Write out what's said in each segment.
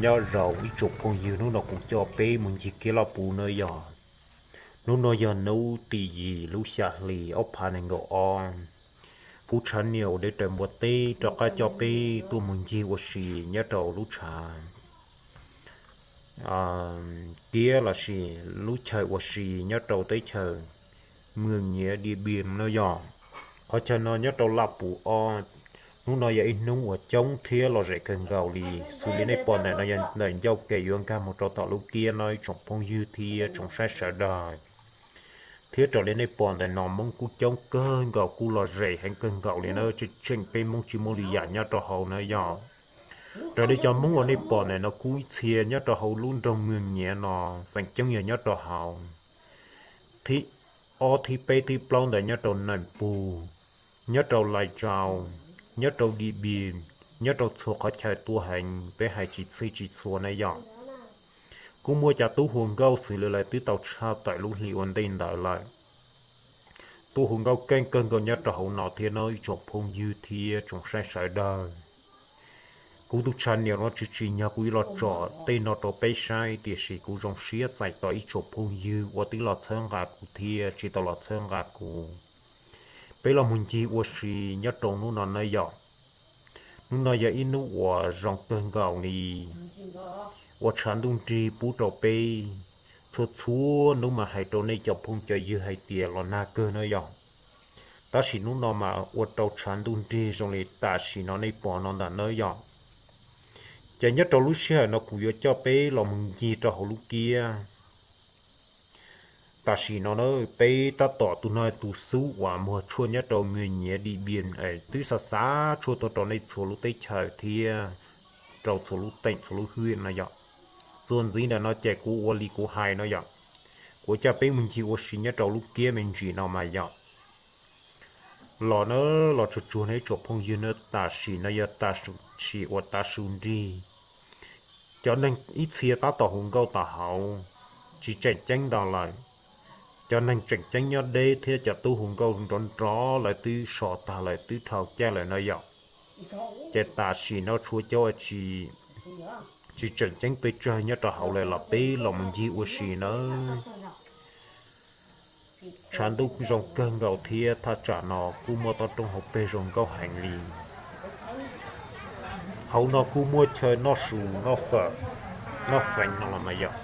Nyob zoo ib tsoom phooj ywg, hnub no kuv coj peb mus ncig kiab laj puv na yog. Hnub no yog hnub tim yim lub xya hli ob phav nees nkaum ob. Kuv Tshav Niam uas deb raws npua teb rov qab coj peb tuaj mus ncig ua si nyob rau lub tshav kiab lossis lub chaw ua si nyob rau teb chaws Mws Nyiav Diaj Npiam no yog. Qhov chaw no nyob rau laj puv ob. Hnub no yog ib hnub uas coob thiab lom zem kawg nkaus li. Xws li nej pom ntawm no yog ntawm ncauj kev yuav nkag mus rau tom lub kiab no ib tsoom phooj ywg thiab tsoom saib sawv daws. Thiab raws li nej pom ntawm no Hmoob kuj coob kawg nkaus, kuj lom zem heev kawg nkaus li na, tseem tseem peb Hmoob tsis muaj lwm yam nyob rau hauv na yog. Raws li cov Hmoob uas nej pom ntawm no kuj ib txhia nyob rau hauv lub nroog Mws Nyiav no, feem coob yog nyob rau hauv thib ob thib peb thib plaub ntawd nyob rau Nais Pug, nyob rau Lais Tsau, nyob rau Diaj Npiam, nyob rau txhua qhov chaw tuaj heev, peb hais tsis txhij tsis txhua na yog. Kuj muaj cov tub hu nkauj xws li lawv twb tau tshaj tawm lub hli ua ntej ntawd lawm. Tub hu nkauj keej kawg nkaus nyob rau hauv no thiab no ib tsoom phooj ywg thiab tsoom saib sawv daws. Kuv tus Tshav Niam no tsis tsim nyog kuv yuav los tsom tej no rau peb saib, tiam sis kuv zoo siab txais tos ib tsoom phooj ywg uas twb los txhawb nqa kuv thiab tsis tau los txhawb nqa kuv. Peb los mus ncig ua si nyob rau hnub no na yog. Hnub no yog ib hnub uas zoo kawg nkaus li, ua tshav ntuj nrig pub rau peb. Txhua txhua hnub mas hais rau nej cov phooj cov ywg hais tias los nag kawg na yog, tab sis hnub no mas ua rau tshav ntuj nrig zoo li tam sim no nej pom no ntag na yog. Ces nyob rau lub sij hawm no kuv yuav coj peb los mus ncig rau hauv lub kiab. Tam sim no na, peb tab tom tus no tus xub uas muag tshuaj nyob rau Mws Nyiav Diaj Npiam es twb xa xa tshuaj tuaj rau nej txhua lub teb chaws thiab rau txhua lub teem txhua lub hwj no yog. Txuas ntxiv ntawm no ces kuv ua li kuv hais no yog, kuv coj peb mus ncig ua si nyob rau lub kiab me ntsis no mas yog. Los na, los tsuag tsuag nej tsoom phooj ywg na, tam sim no yog tam sim uas tav su nrig. Cov neeg ib txhia tab tom hu nkauj tom hauv tsis tseem ceeb ntau lawm. Cov neeg tseem ceeb nyob deb thiab cov tub hu nkauj nrov nrov lawv twb so tag lawm, twb dhau caij lawm no yog. Ces tam sim no tshuav cov tsis, tsis tseem ceeb pes tsawg nyob rau hauv lawm los peb los mus ncig ua si nawb. Tshav ntuj zoo kawg nkaus thiab thaj tsam no kuj muaj toj roob hauv pes zoo nkauj heev li. Hauv no kuj muaj chaw noj su noj fawm, noj feev no los mas yog,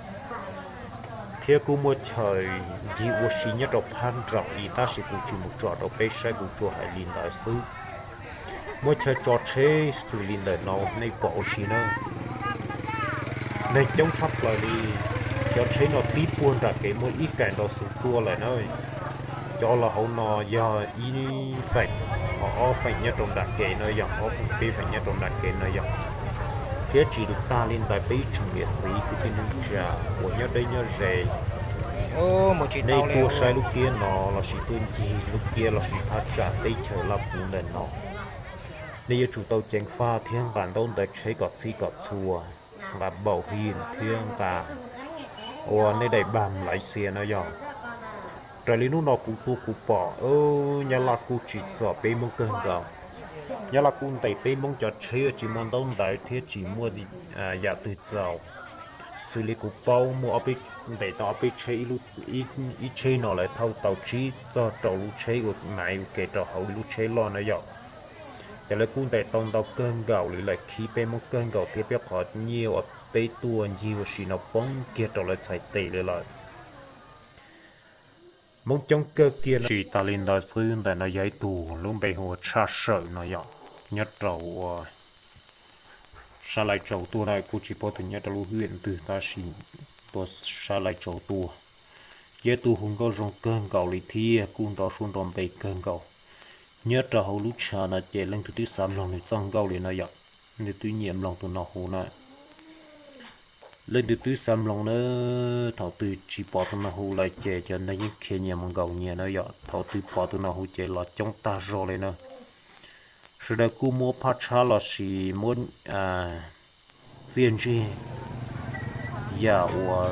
thiab kuj muaj chaw ncig ua si nyob rau phab nraum i, tab sis kuv tsis mus tso rau peb saib, kuv tsuas hais li ntawd xwb. Muaj chaw tso tsheb xws li ntawm no nej pom ua si na. Neeg coob tshaj plaws li. Cov tsheb no tib puag nram kev muaj ib kaim ntau xwb tuaj lawm na. Cov los hauv no yog ib feem, ho ob feem nyob rau nram kev no yog, ob feem peb feem nyob rau nram kev no yog. Thiab tsis tag li ntawd peb ib tsoom niam txiv kwv tij neej tsa uas nyob deb nyob ze, nej tuaj saib lub kiab no lossis tuaj ncig lub kiab lossis thaj tsam teb chaws Laj Puv ntawm no, nej yuav tsum tau ceev faj thiab nqa ntaub ntawv tsheb kom txhij kom txhua, nqa npaum his thiab nqa ua nej daim npam Malaysia no yog. Raws li hnub no kuv tuaj kuv pom Nyab Laj kuj tsim txom peb Hmoob kawg nkaus. Nyab Laj kuj ntes peb Hmoob cov tsheb tsis muaj ntaub ntawv thiab tsis muaj yam twg txaus. Xws li kuv paub muaj ob peb, ntes tau ob peb tsheb, ib tsheb no lawv thauj tau tsib txog rau lub tsheb ua naiv ua ke rau hauv ib lub tsheb loj na yom. Ces lawv kuj ntes tau ntau kawg nkaus li lawm, khib peb Hmoob kawg nkaus thiab peb qhov nyiaj uas peb tuaj ncig ua si no poob kiag rau lawv txhais tes li lawm. Hmoob coob kawg kiag no. Tsis tas li ntawd xwb, ntawm no yog ib tug lub npe hu ua Tshaj Sawm no yom, nyob rau ua sab Lais Tsaus tuaj na, kuj tsis paub tias nyob rau lub hwj ntwg tab sis tuaj sab Lais Tsaus tuaj. Yog ib tug hu nkauj zoo kawg nkaus li thiab kuj nrov suab nrov npe kawg nkaus. Nyob rau hauv lub tshav no ces leej twg twb xav mloog nws txoj nkauj li no yom, nws twb nyiam mloog tus no hu na. Leej twg twb xav mloog na, thaum twg tsis pom tus no hu lawm ces cov neeg yeej khiav nyias mus nkaum nyias na yom, thaum twg pom tus no hu ces los coob tag zog li na. Sawv daws kuj muab phaj tshab lossis muab txiaj ntsig yam uas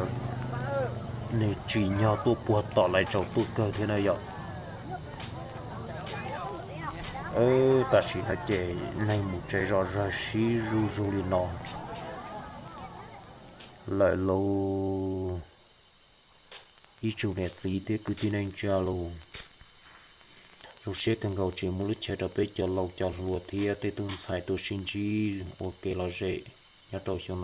nws tsim nyog tuaj puag tom Lais Tsaus tuaj kawg thiab na yom. Tam sim no ces neeg mus tsev zom zaws sib zuj zus li no. lawm lauj. Ib tsoom niam txiv thiab kwv tij neej tsa lauj, zoo siab kawg nkaus tseem muaj lub chaw rau peb cov laus cov hluas thiab tej tug ntxhais tuaj sib ntsib ua ke lom zem nyob rau xyoo